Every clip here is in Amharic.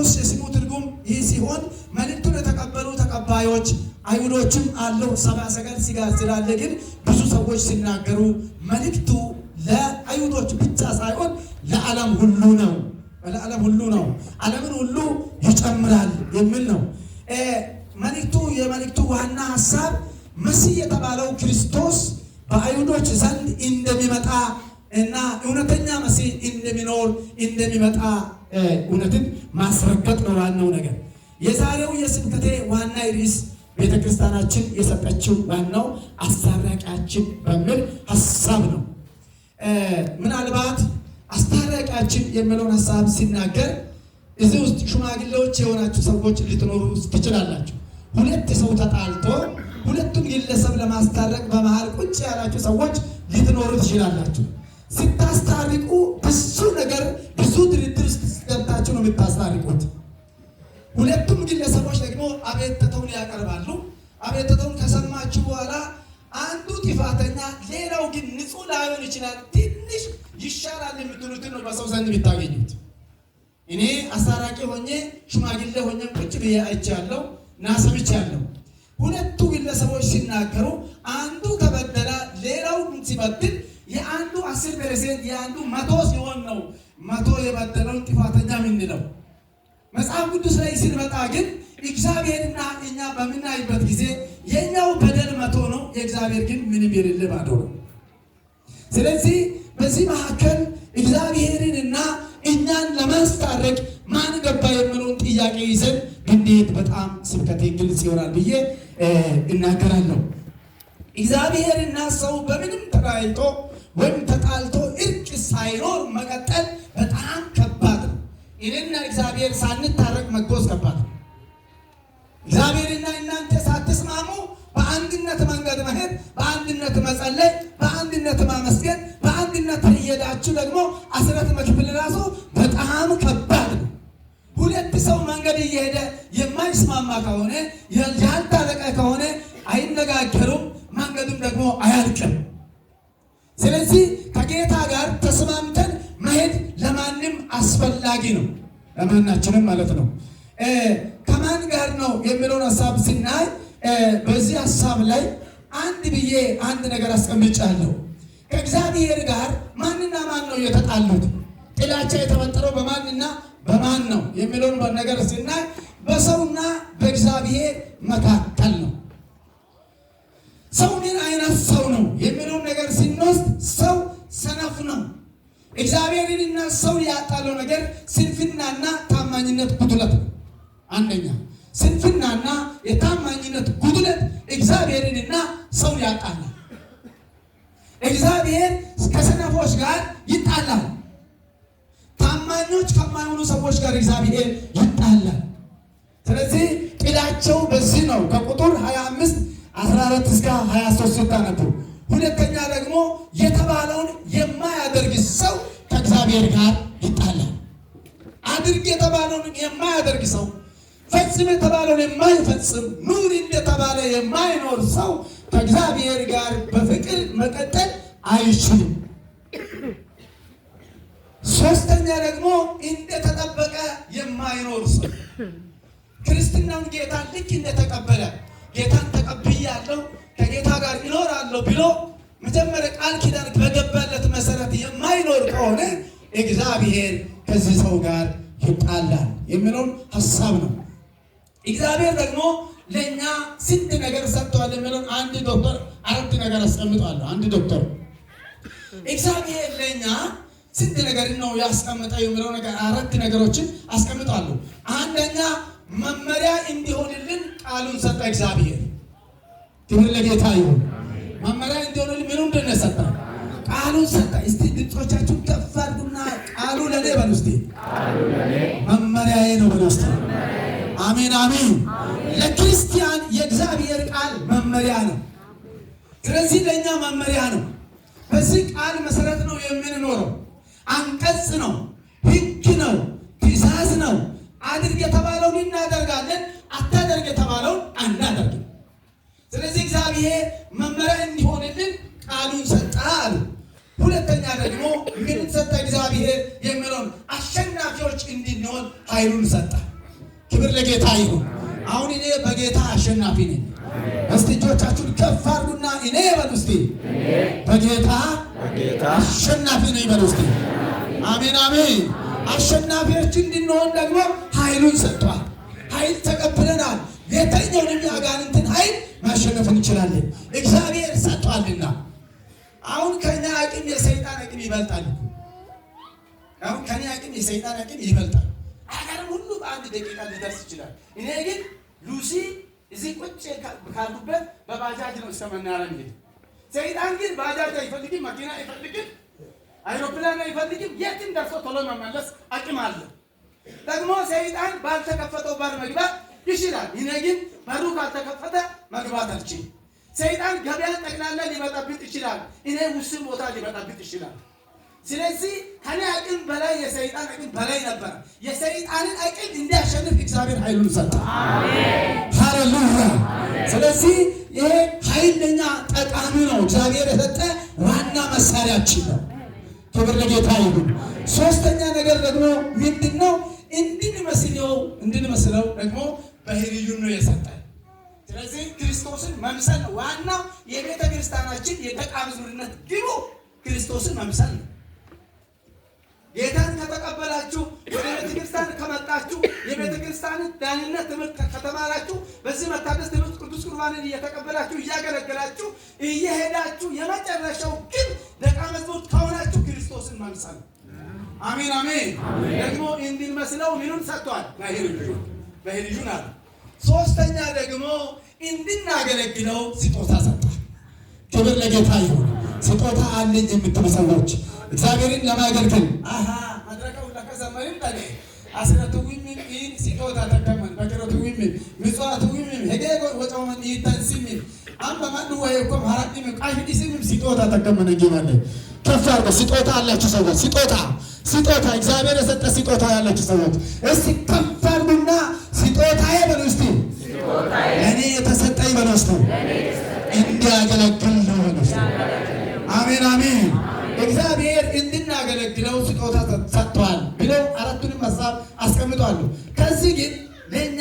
ክርስቶስ የስሙ ትርጉም ይህ ሲሆን መልእክቱን የተቀበሉ ተቀባዮች አይሁዶችም አለው። ሰብአ ሰገል ስላለ ግን ብዙ ሰዎች ሲናገሩ መልእክቱ ለአይሁዶች ብቻ ሳይሆን ለዓለም ሁሉ ነው፣ ለዓለም ሁሉ ነው፣ ዓለምን ሁሉ ይጨምራል የሚል ነው። መልእክቱ የመልእክቱ ዋና ሀሳብ መሲህ የተባለው ክርስቶስ በአይሁዶች ዘንድ እንደሚመጣ እና እውነተኛ መሲህ እንደሚኖር እንደሚመጣ እውነትን ማስረገጥ ነው ዋናው ነገር። የዛሬው የስብከቴ ዋና ርዕስ ቤተክርስቲያናችን የሰጠችው ዋናው አስታራቂያችን በሚል ሀሳብ ነው። ምናልባት አስታራቂያችን የሚለውን ሀሳብ ሲናገር እዚህ ውስጥ ሽማግሌዎች የሆናችሁ ሰዎች ልትኖሩ ትችላላችሁ። ሁለት ሰው ተጣልቶ ሁለቱን ግለሰብ ለማስታረቅ በመሃል ቁጭ ያላችሁ ሰዎች ልትኖሩ ትችላላችሁ። ስታስታርቁ ብዙ ነገር ብዙ ድርድር ውስጥ ገብታችሁ ነው የምታስታርቁት። ሁለቱም ግለሰቦች ደግሞ አቤቱታውን ያቀርባሉ። አቤቱታውን ከሰማችሁ በኋላ አንዱ ጥፋተኛ፣ ሌላው ግን ንጹሕ ላይሆን ይችላል፣ ትንሽ ይሻላል የምትሉትን ነው በሰው ዘንድ የምታገኙት። እኔ አስታራቂ ሆኜ ሽማግሌ ሆኜ ቁጭ ብዬ አይቻለሁ እና ሰምቻለሁ። ሁለቱ ግለሰቦች ሲናገሩ አንዱ ከበደለ ሌላው ሲበድል የአንዱ 10% የአንዱ 100 ሲሆን ነው 100 የበደለውን ጥፋተኛ የምንለው። መጽሐፍ ቅዱስ ላይ ስንመጣ ግን እግዚአብሔርና እኛ በምናይበት ጊዜ የኛው በደል 100 ነው፣ የእግዚአብሔር ግን ምንም የሌለ ባዶ ነው። ስለዚህ በዚህ መካከል እግዚአብሔርንና እኛን ለማስታረቅ ማን ገባ የሚለውን ጥያቄ ይዘን እንዴት በጣም ስብከቴ ግልጽ ይሆናል ብዬ እናገራለሁ። እግዚአብሔርና ሰው በምንም ተለያይቶ ወይም ተጣልቶ እርቅ ሳይኖር መቀጠል በጣም ከባድ ነው። እኔና እግዚአብሔር ሳንታረቅ መጓዝ ከባድ ነው። እግዚአብሔርና እናንተ ሳትስማሙ በአንድነት መንገድ መሄድ፣ በአንድነት መጸለይ፣ በአንድነት ማመስገን፣ በአንድነት እየሄዳችሁ ደግሞ አስራት መክፈል ራሱ በጣም ከባድ ነው። ሁለት ሰው መንገድ እየሄደ የማይስማማ ከሆነ ያልታረቀ ከሆነ አይነጋገሩም፣ መንገዱም ደግሞ አያልቅም። ስለዚህ ከጌታ ጋር ተስማምተን መሄድ ለማንም አስፈላጊ ነው፣ ለማናችንም ማለት ነው። ከማን ጋር ነው የሚለውን ሀሳብ ስናይ በዚህ ሀሳብ ላይ አንድ ብዬ አንድ ነገር አስቀምጫለሁ። ከእግዚአብሔር ጋር ማንና ማን ነው የተጣሉት? ጥላቻ የተፈጠረው በማንና በማን ነው የሚለውን ነገር ስናይ በሰውና በእግዚአብሔር መካከል ነው። ሰው ምን አይነት ሰው ነው የሚለውን ነገር ስንወስድ ሰው ሰነፍ ነው። እግዚአብሔርንና ሰው ያጣለው ነገር ስንፍናና ታማኝነት ጉድለት ነው። አንደኛ ስንፍናና የታማኝነት ጉድለት እግዚአብሔርንና ሰውን ያጣላል። እግዚአብሔር ከሰነፎች ጋር ይጣላል። ታማኞች ከማይሆኑ ሰዎች ጋር እግዚአብሔር ይጣላል። ስለዚህ ጥላቸው በዚህ ነው። ከቁጥር 25 14 እስከ 23 ስታነቡ። ሁለተኛ ደግሞ የተባለውን የማያደርግ ሰው ከእግዚአብሔር ጋር ይጣላል። አድርግ የተባለውን የማያደርግ ሰው፣ ፈጽም የተባለውን የማይፈጽም፣ ኑር እንደተባለ የማይኖር ሰው ከእግዚአብሔር ጋር በፍቅር መቀጠል አይችልም። ሶስተኛ ደግሞ እንደተጠበቀ የማይኖር ሰው ክርስትናውን ጌታን ልክ እንደተቀበለ ጌታን ተቀብያለሁ ከጌታ ጋር እኖራለሁ ብሎ መጀመሪያ ቃል ኪዳን በገባለት መሰረት የማይኖር ከሆነ እግዚአብሔር ከዚህ ሰው ጋር ይጣላል የሚለውን ሀሳብ ነው። እግዚአብሔር ደግሞ ለእኛ ስንት ነገር ሰጥቷል የሚለውን አንድ ዶክተር አራት ነገር አስቀምጧል። አንድ ዶክተር እግዚአብሔር ለእኛ ስንት ነገር ነው ያስቀምጠው የሚለው ነገር አራት ነገሮችን አስቀምጧል። አንደኛ መመሪያ እንዲሆንልን ቃሉን ሰጠ እግዚአብሔር። ክብር ለጌታ ይሁን። መመሪያ እንዲሆንልን ምኑ እንደነሰጠ ቃሉን ሰጠ። እስቲ ድምጾቻችሁን ከፍ አድርጉና ቃሉ ለኔ በሉ እስቲ፣ መመሪያዬ ነው በሉ እስቲ። አሜን አሜን። ለክርስቲያን የእግዚአብሔር ቃል መመሪያ ነው። ስለዚህ ለእኛ መመሪያ ነው። በዚህ ቃል መሰረት ነው የምንኖረው። አንቀጽ ነው፣ ሕግ ነው፣ ትእዛዝ ነው። አድርግ የተባለውን እናደርጋለን፣ አታደርግ የተባለውን አናደርግም። ስለዚህ እግዚአብሔር መመሪያ እንዲሆንልን ቃሉን ሰጠ አሉ። ሁለተኛ ደግሞ ምን ሰጠ እግዚአብሔር የሚለውን አሸናፊዎች እንድንሆን ኃይሉን ሰጠ። ክብር ለጌታ ይሁን። አሁን እኔ በጌታ አሸናፊ ነኝ። እስቲ እጆቻችሁን ከፍ አድርጉና እኔ በሉ እስቲ፣ በጌታ አሸናፊ ነኝ በሉ እስቲ። አሜን አሜን። አሸናፊዎች እንድንሆን ደግሞ ኃይሉን ሰጥቷል። ኃይል ተቀብለናል። የትኛውንም የአጋንንትን ኃይል ማሸነፍ እንችላለን፣ እግዚአብሔር ሰጥቷልና። አሁን ከኛ አቅም የሰይጣን አቅም ይበልጣል። አሁን ከኛ አቅም የሰይጣን አቅም ይበልጣል። አገርም ሁሉ በአንድ ደቂቃ ሊደርስ ይችላል። እኔ ግን ሉሲ እዚህ ቁጭ ካልኩበት በባጃጅ ነው እስከ መናኸሪያ የሚሄድ። ሰይጣን ግን ባጃጅ አይፈልግም፣ መኪና አይፈልግም፣ አይሮፕላን አይፈልግም። የትም ደርሶ ቶሎ መመለስ አቅም አለ። ደግሞ ሰይጣን ባልተከፈተው በር መግባት ይችላል። እኔ ግን በሩ ካልተከፈተ መግባት አልችልም። ሰይጣን ገበያን ጠቅላላ ሊበጠብጥ ይችላል። እኔ ውስን ቦታ ሊበጠብጥ ይችላል። ስለዚህ ከኔ አቅም በላይ የሰይጣን አቅም በላይ ነበር። የሰይጣንን አቅም እንዲያሸንፍ እግዚአብሔር ኃይሉን ሰጠ። ሃሌሉያ! ስለዚህ ይሄ ኃይል ለኛ ጠቃሚ ነው። እግዚአብሔር የሰጠ ዋና መሳሪያችን ነው። ክብር ለጌታ ይሁን። ሶስተኛ ነገር ደግሞ ምንድን ነው? እንድንመስለው ደግሞ ባህርዩን ነው የሰጠ። ስለዚህ ክርስቶስን መምሰል ነው ዋናው የቤተ ክርስቲያናችን የደቀ መዝሙርነት ግቡ፣ ክርስቶስን መምሰል ነው። ጌታን ከተቀበላችሁ፣ ወደ ቤተ ክርስቲያን ከመጣችሁ፣ የቤተ ክርስቲያንን ዳንነት ትምህርት ከተማራችሁ፣ በዚህ መታደስ ትምህርት ቅዱስ ቁርባንን እየተቀበላችሁ እያገለገላችሁ እየሄዳችሁ የመጨረሻው ግን ደቀ መዝሙር ከሆናችሁ ክርስቶስን መምሰል ነው። አሜን አሜን። ደግሞ እንድንመስለው ምኑን ሰጥቷል? ባህርዩን አለ። ሶስተኛ ደግሞ እንድናገለግለው ስጦታ ሰጥቷል። ክብር ለጌታ ይሁን። ስጦታ አለኝ የምትሉ ሰዎች እግዚአብሔርን ለማገልገል አሃ መድረከው ለከዘመርን ጠኔ አስረቱዊም ኢን ስጦታ ተከመን በክረቱዊም ምጽዋቱዊም ሄጌ ወጫወን ኢተንሲም አምባ ማዱ ወይኮም ሀራዲም ቃሽዲሲም ስጦታ ተከመን እንጂማለ ከፍ አድርጎ ስጦታ አላችሁ ሰዎች፣ ስጦታ ስጦታ እግዚአብሔር የሰጠ ስጦታ ያላችሁ ሰዎች እስቲ ከፍ አድርጉና ስጦታዬ በሉ እስቲ፣ ለእኔ የተሰጠኝ በሉ እስቲ፣ እንዲያገለግል ነው በሉ እስቲ። አሜን አሜን። እግዚአብሔር እንድናገለግለው ስጦታ ሰጥቷል ብለው አራቱንም ሀሳብ አስቀምጧል። ከዚህ ግን ለእኛ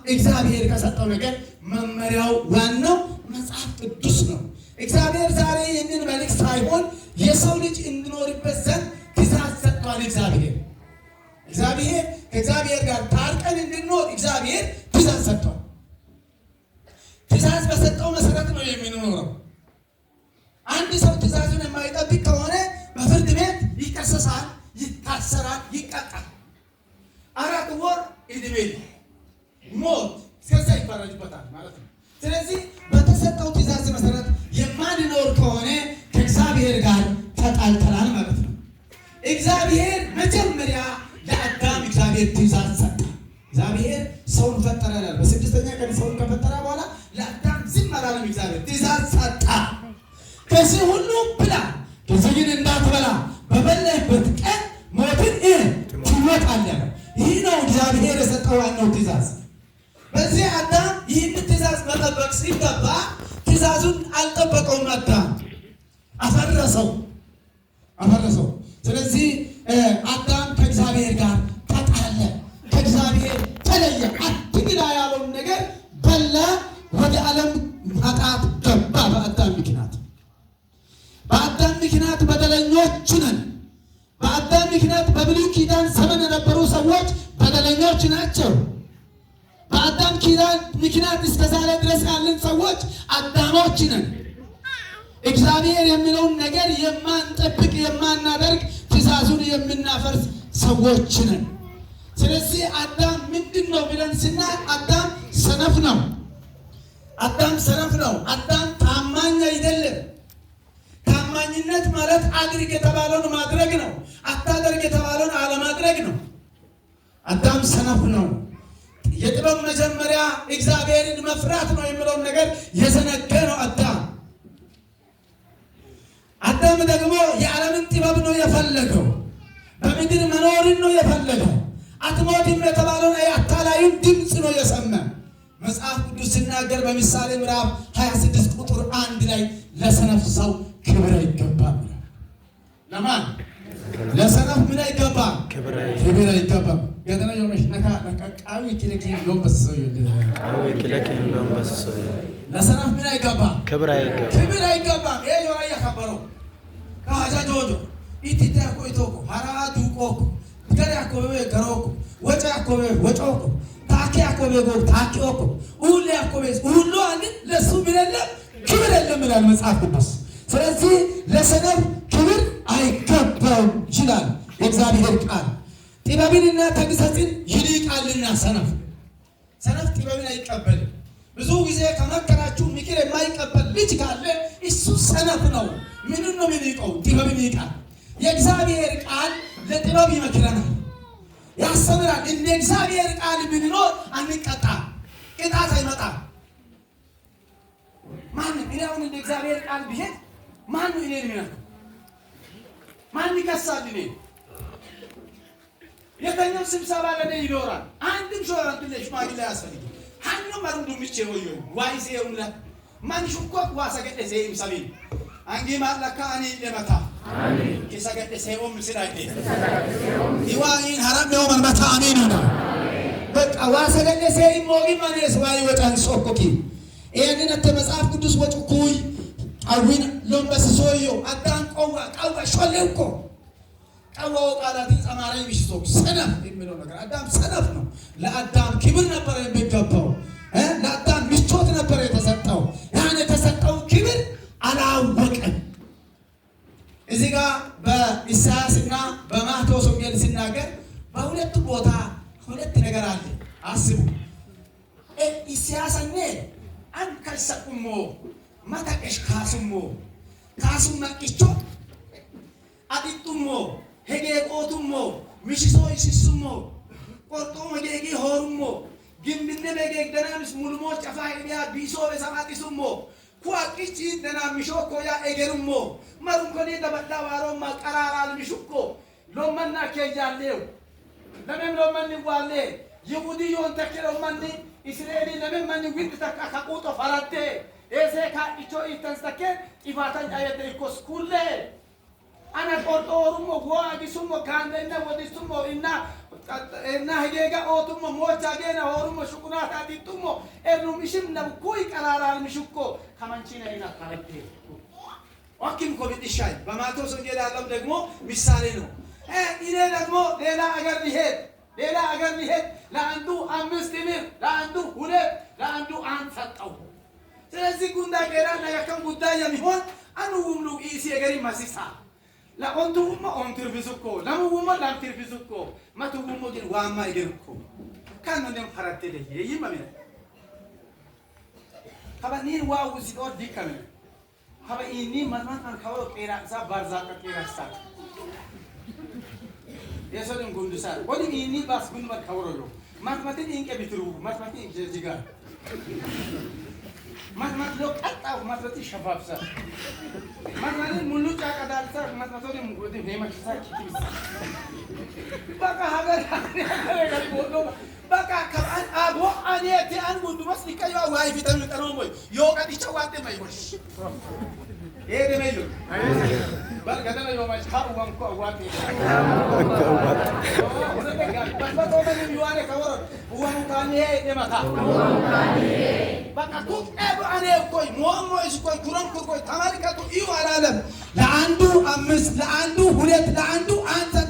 እግዚአብሔር ከሰጠው ነገር መመሪያው ዋናው መጽሐፍ ቅዱስ ነው። እግዚአብሔር ዛሬ ይህንን መልእክት ሳይሆን የሰው ልጅ እንዲኖርበት ዘንድ ትእዛዝ ሰጥቷል። እግዚአብሔር ከእግዚአብሔር ጋር ታርቀን እንድንኖር እግዚአብሔር ትእዛዝ ሰጥቷል። ትእዛዝ በሰጠው መሰረት ነው የምንኖረው። አንድ ሰው ትእዛዙን የማይጠብቅ ከሆነ በፍርድ ቤት ይከሰሳል፣ ይታሰራል፣ ይቀጣል። 4 ወር ዕድሜ ሞት እስከዛ ይፈረድበታል ማለት ነው። ስለዚህ በተሰጠው ትእዛዝ መሰረት የማንኖር ከሆነ ከእግዚአብሔር ጋር ተጣልተናል ማለት ነው። እግዚአብሔር መጀመሪያ ለአዳም እግዚአብሔር ትእዛዝ ሰጠ። እግዚአብሔር ሰውን ፈጠረ ይላል። በ6ኛ ቀን ሰውን ከፈጠረ በኋላ ለአዳም ዝም አላለም። እግዚአብሔር ትእዛዝ ሰጠ። ከዚህ ሁሉ ብላ፣ ከዚህ ግን እንዳትበላ፣ በበላህበት ቀን ሞትን ትሞታለህ። ይህ ነው እግዚአብሔር የሰጠው ዋናው ትእዛዝ። በዚህ አዳም ይህን ትእዛዝ መጠበቅ ሲገባ ትእዛዙን አልጠበቀውም። አዳም አፈረሰው አፈረሰው። ስለዚህ አዳም ከእግዚአብሔር ጋር ተጣለ፣ ከእግዚአብሔር ተለየ። አትብላ ያለውን ነገር በላ፣ ወደ ዓለም ኃጢአት ገባ። በአዳም ምክንያት በአዳም ምክንያት በደለኞች ነን። በአዳም ምክንያት በብሉይ ኪዳን ዘመን የነበሩ ሰዎች በደለኞች ናቸው። በአዳም ኪዳን ምክንያት እስከ ዛሬ ድረስ ያለን ሰዎች አዳሞች ነን። እግዚአብሔር የሚለውን ነገር የማንጠብቅ የማናደርግ ትእዛዙን የምናፈርስ ሰዎች ነን። ስለዚህ አዳም ምንድን ነው ብለን ስናይ አዳም ሰነፍ ነው። አዳም ሰነፍ ነው። አዳም ታማኝ አይደለም። ታማኝነት ማለት አድርግ የተባለውን ማድረግ ነው። አታደርግ የተባለውን አለማድረግ ነው። አዳም ሰነፍ ነው። የጥበብ መጀመሪያ እግዚአብሔርን መፍራት ነው የሚለውን ነገር የዘነጋ ነው አዳም። አዳም ደግሞ የዓለምን ጥበብ ነው የፈለገው። በምድር መኖርን ነው የፈለገው። አትሞትም የተባለውን የአታላዩን ድምፅ ነው የሰማ። መጽሐፍ ቅዱስ ሲናገር በምሳሌ ምዕራፍ 26 ቁጥር 1 ላይ ለሰነፍ ሰው ክብር አይገባም። ለማን? ለሰነፍ ምን አይገባም? ክብር አይገባም። ገደና ዮመሽ ነካ ነቃቃዊ ኪለኪ ሎምበስ ለሰነፍ ምን አይገባም? ክብር አይገባም። ክብር አይገባም። ይሄ ዮራ ያከበረው ካጃ ጆጆ ኢቲታ ቆይቶኮ ሀራ ዱቆኮ ገሪ አኮበ ገሮኮ ወጫ አኮበ ወጮኮ ታኪ አኮበ ጎ ታኪኦኮ ኡሌ አኮበ ሁሉ አለ ለሱ ምን የለም ክብር የለም ይላል መጽሐፍ ቅዱስ። ስለዚህ ለሰነፍ ክብር አይገባም ይላል የእግዚአብሔር ቃል። ጥበብንና ተግሣጽን ይንቃልና ሰነፍ ሰነፍ ጥበብን አይቀበልም። ብዙ ጊዜ ከመከራችሁ ምክር የማይቀበል ልጅ ካለ እሱ ሰነፍ ነው። ምንን ነው የሚንቀው? ጥበብን ይንቃል። የእግዚአብሔር ቃል ለጥበብ ይመክረናል፣ ያስተምራል። እንደ እግዚአብሔር ቃል ብንኖር አንቀጣም፣ ቅጣት አይመጣም። ማንም እኔ አሁን እንደ እግዚአብሔር ቃል ብሄድ ማን ነው እኔን የሚነካው? ማን ይከሳል እኔን? የተኛው ስብሰባ ለኔ ይኖራል። አንድም ሰው አንድ ሽማግሌ አያስፈልግም። ሀኑ መሩንዱ ምቼ ወዮ ዋይ ሴውም ለ ማን ሹኮክ ዋሰገደ ሴም ሰቢን አንጊ ማለካ አኒ ለመታ ኪሰገደ ሴኦም ስላይቴ ይዋይን ሀራም ነው መርመታ አሜን ነው በቃ ዋሰገደ ሴም ሞጊ ማኔስ ዋይ ወጫን ሶኮኪ ይሄንን አተ መጽሐፍ ቅዱስ ወጭኩይ አዊን ሎምበስሶዮ አዳም ቆዋ ቀዋ ሾሌውኮ ቀዋው ቃላትን ጸማራይ ቢሽቶ ሰነፍ የሚለው ነገር አዳም ሰነፍ ነው። ለአዳም ክብር ነበር የሚገባው፣ ለአዳም ምቾት ነበር የተሰጠው። ያን የተሰጠው ክብር አላወቀም። እዚህ ጋር በኢሳያስ እና በማቴዎስ ወንጌል ሲናገር በሁለቱ ቦታ ሁለት ነገር አለ። አስቡ። ኢሳያስኔ አንከሰቁሞ መተቀሽ ካሱሞ ካሱም መቅቾ አጢጡሞ ሄጌቆቱሞ ሚሽሶ ይሲሱሞ ቆርጦሞ ሄጌ ሆሩሞ ግንብነ በጌግደናምስ ሙልሞ ጨፋ ሄዲያ ቢሶ በሰማጢሱሞ ኩአቂች ደና ሚሾኮ ያ ኤገሩሞ መሩንኮኔ ደበዳ ዋሮማ ቀራራል ሚሹኮ ሎመና ኬያሌው ለሜም ሎመኒ ዋሌ ይሁዲ ዮን ተኬ ሎመኒ እስራኤሊ ለሜም መኒ ዊድ ተካ ከቁጦ ፈረቴ ኤሴ ካኢቾ ኢተንስተኬ ጢፋተን ጫየደ ኢኮስ ኩሌ አነ ቆርጦ ኦሩሞ ጎአጊሱሞ ካንደነ ወዲሱሞ እና እና ሄጌጋ ኦቱሞ ሞቻ ጌና ኦሩሞ ሹቁናታ ዲጡሞ ኤርኑምሽም ነብኩይ ቀራራል ምሽኮ ከመንቺና ኢና ካረቴ ወኪም ኮቢጥሻይ በማቴዎስ ወንጌል ያለው ደግሞ ምሳሌ ነው። እኔ ደግሞ ሌላ አገር ሊሄድ ሌላ አገር ሊሄድ ለአንዱ 5 ብር ለአንዱ 2 ለአንዱ 1 ሰጠው። ስለዚህ ጉንዳ ቄራና ያከም ጉዳይ የሚሆን አንውምሉ ኢሲ የገሪ ማሲሳ ለኦንቱውማ ኦንትርፊሱኮ ለሙውማ ላምትርፊሱኮ መቱውሞ ግን ዋማ ይገርኮ ካኖ ፈረቴ ለየ ይመሚነ ከበኒን ዋው ሲጦ ዲከመ ከበ ኢኒ መስማት ከበሮ ቄራሳ ባርዛቀ ቄራሳ የሶድን ጉንዱሳ ወዲን ኢኒ ባስ ጉንዱማ ከበሮ ዮ ማትማትን ኢንቀ ቢትሩ ማትማትን ጅጋ ማትማት ሎ ቀጣው ማትማት ሸፋፍሳ ማትማትን ሙሉ ጫቀዳልሳ ማትማቶን ሙጎዲ ሄማክሳ ኪቲስ በቃ ሀገር ሀገር ቦሎ በቃ ከአን አቦ አኔቲ አን ጉንዱማስ ሊቀዩ ዋይ ፊተም ጠሮም ወይ ዮቀዲቻ ዋጤ ማይወሽ ኤደመዩ በልገደመ ዮማች ካኡዋንኮ አዋጤ ለአንዱ 5 ለአንዱ 2 ለአንዱ 1